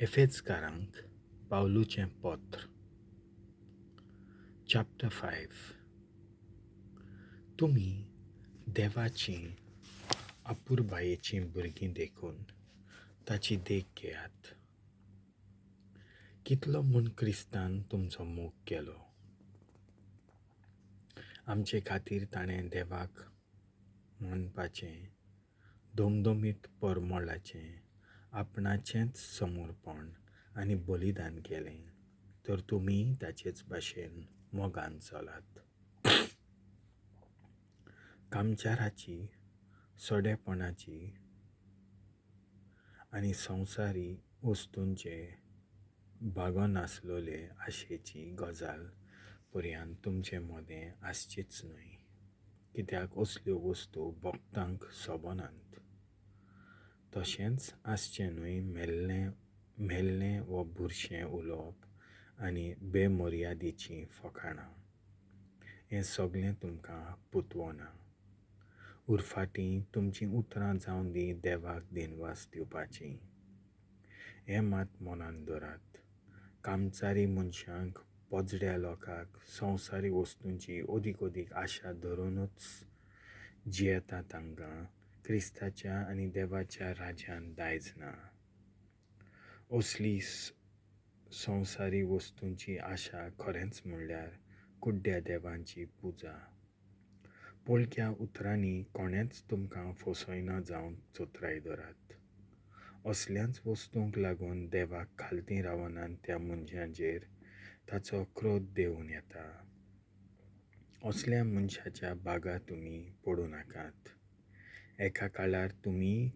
एफेजकारांक पावलूचें पत्र, चॅप्टर 5. तुमी देवाचीं अपुरबायेचीं भुरगीं देखून ताची देख घेयात. कितलो म्हूण क्रिस्तान तुमचो मोग केलो. आमचे खातीर ताणें देवाक मानपाचें दमदमीत परमळाचें आपणाचेंच समर्पण आनी बलिदान केलें, तर तुमी ताचेच भाशेन मोगान चलात. कामचाराची, सोडेपणाची आनी संवसारी वस्तूंचे भागनासलेले आशेची गजाल पर्यंत तुमचे मदें आसचीच न्हय, कित्याक असल्यो वस्तू भक्तांक सोबनात. तशेंच आसचें न्हय मेल्लें मेल्लें वा बुरशें उलोवप आनी बेमर्यादीचीं फकाणां. हें सगळें तुमकां पुतवना. उरफाटीं तुमचीं उतरां जावन दी देवाक दिनवास दिवपाचीं. हें मात मनान दवरात, कामचारी मनशांक, पोजड्या लोकांक संवसारी वस्तूंची अदीक अदीक आशा धरुनूच जियेता तांकां क्रिस्ताच्या आनी देवाच्या राज्यांत दायज ना. असली संवसारी वस्तूंची आशा खरेंच म्हणल्यार कुड्ड्या देवांची पुजा. पोलक्या उतरांनी कोणेंच तुमकां फसयना जावंक चतराय दवरात. असल्याच वस्तूंक लागून देवाक खालती रावनात त्या मनशांचेर ताचो क्रोध देंवून येता. असल्या मनशाच्या बागा तुमी पडूं नाकात. एका काळार तुमी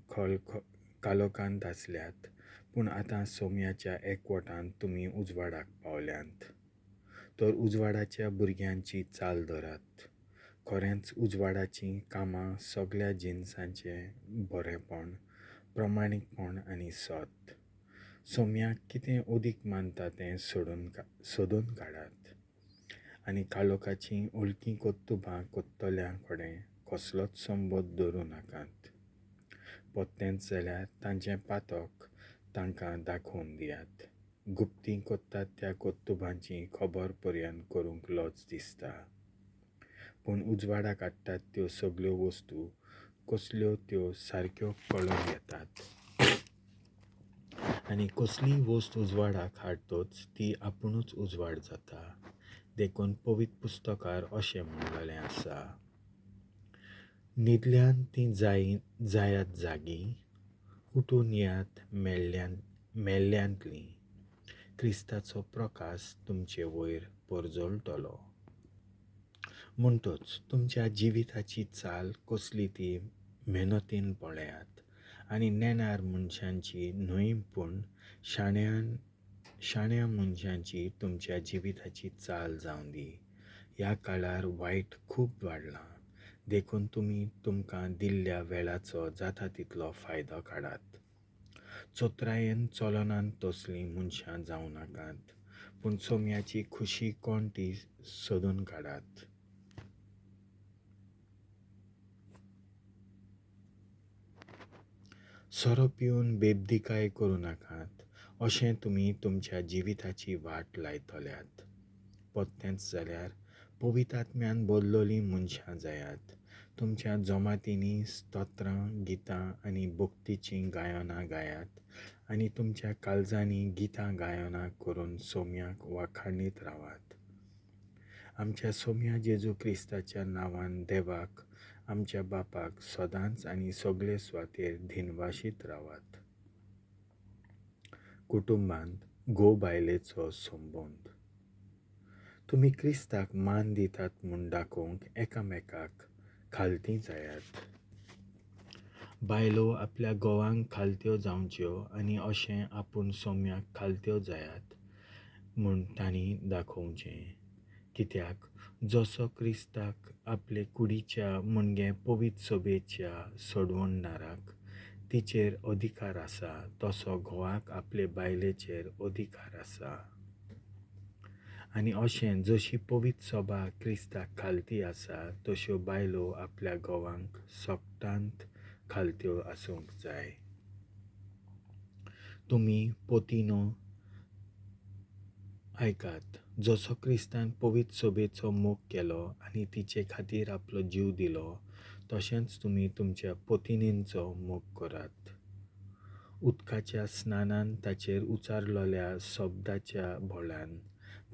कालोकांत आसल्यात, पूण आतां सोम्याच्या एकवटांत तुमी उजवाडाक पावल्यांत. तर उजवाडाच्या भुरग्यांची चाल धरात. खरेंच उजवाडाचीं कामां सगळ्या जिनसांचें बरेंपण, प्रमाणीकपण आनी सत. सोम्याक कितें अदीक मानता तें सोदून काडात आनी कालोकाचीं ओळखी कर्तुबां कोत्तल्या कडेन कसलोच संबंद दवरूं नाकात. पोत्तेंच जाल्यार तांचें पातक तांकां दाखोवन दियात. गुप्ती कोत्तात त्या कर्तुबांची खबर पर्यंत करूंक लज दिसता. पूण उजवाडाक हाडटात त्यो सगळ्यो वस्तू कसल्यो त्यो सारक्यो कळून येतात आनी कसलीय वस्त उजवाडाक हाडतच ती आपुणूच उजवाड जाता. देखून पवित्र पुस्तकार अशें म्हणलेलें आसा, न्हिदल्यान ती जायात जागी, उठून येयात मेल्ल्यांतलीं, क्रिस्ताचो प्रकाश तुमचे वयर परजळटलो. म्हणटच तुमच्या जिविताची चाल कसली ती मेहनतीन पळयात आनी नेणार मनशांची न्हय पूण शाण्या मनशांची तुमच्या जिविताची चाल जावं दी. ह्या काळार वायट खूब वाडलां, देखून तुमी तुमकां दिल्ल्या वेळाचो जाता तितलो फायदो काडात. चतुरायेन चलनात तसलीं मनशां जावं नाकात, पूण सोम्याची खुशी कोण ती सोदून काडात. सोरो पिवन बेबदीकाय करूं नाकात, अशें तुमी तुमच्या जिविताची वाट लायतल्यात. पोत्तेंच जाल्यार पवित्र आत्म्यान बदललीं मनशां जायात. तुमच्या जमातींनी स्तोत्रां, गितां आनी भक्तीचीं गायनां गायात आनी तुमच्या काळजांनी गितां गायनां करून सोम्याक वाखाणीत रावात. आमच्या सोम्या जेजू क्रिस्ताच्या नांवान देवाक आमच्या बापाक सदांच आनी सगळे सुवातेर दिनवाशीत रावात. कुटुंबांत घोव बायलेचो संबंद. तुमी क्रिस्ताक मान दितात म्हूण दाखोवंक एकामेकाक खालती जायात. बायलो आपल्या घोवांक खालत्यो जावच्यो आनी अशें आपूण सोम्याक खालत्यो जायात म्हूण तांणी दाखोवचें. कित्याक जसो क्रिस्ताक आपले कुडीच्या म्हणजे पवित्र सभेच्या सोडवणदाराक तिचेर अधिकार आसा, तसो घोवाक आपले बायलेचेर अधिकार आसा. आनी अशें जशी पवित्र सभा क्रिस्ताक खालती आसा, तश्यो बायलो आपल्या घोवांक सगटांत खालत्यो आसूंक जाय. तुमी पोतिनो आयकात, जसो क्रिस्तान पवित्र सोबेचो मोग केलो आनी तिचे खातीर आपलो जीव दिलो, तशेंच तुमी तुमच्या पोतिनींचो मोग करात. उदकाच्या स्नानान ताचेर उचारलेल्या शब्दाच्या बोळान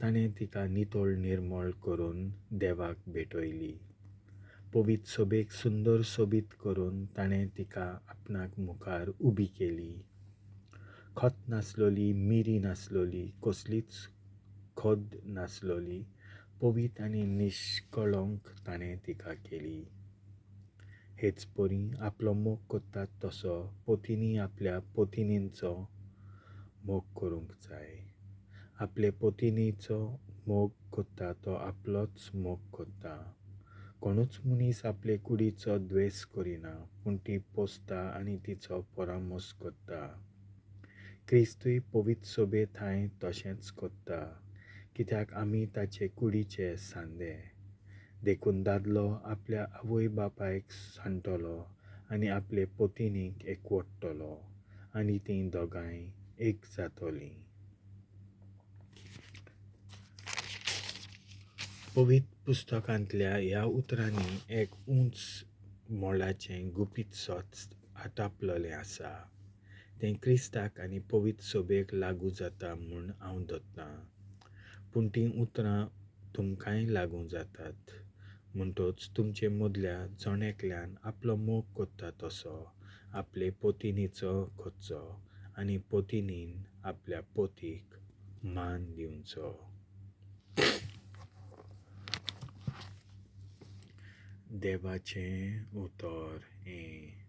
ताणें तिका नितळ निर्मळ करून देवाक भेटयली. पवित्र सोबेक सुंदर सोबीत करून ताणें तिका आपणाक मुखार उबी केली. खत नासलोली, मिरी नासलोली, कसलीच खद नासलोली, पवित्र आनी निश्कळंक ताणें तिका केली. हेच परी आपलो मोग करतात तसो पोतींनी आपल्या पोतिनींचो मोग करूंक जाय. आपले पोतिनीचो मोग करता तो आपलोच मोग करता. कोणूच मनीस आपले कुडीचो द्वेस करिना, पूण ती पोसता आनी तिचो परामर्श करता. क्रिस्तूय पवित्र सोबे थांय तशेंच करता, कित्याक आमी ताचे कुडीचे सांदे. देखून दादलो आपल्या आवय बापायक सांडटलो आनी आपले पोतिनीक एकवटतलो आनी तीं दोगांय एक जातलीं. पवित्र पुस्तकांतल्या ह्या उतरांनी एक उंच मोलाचें गुपीत सत आटापलेलें आसा. तें क्रिस्ताक आनी पवित्र सोबेक लागू जाता म्हूण हांव धरतां, पूण तीं उतरां तुमकांय लागू जातात. म्हणटच तुमचे मदल्या जण एकल्यान आपलो मोग करता तसो आपले पोतिनीचो करचो आनी पोतिनीन आपल्या पोतीक मान दिवचो. देवाचें उतर हें.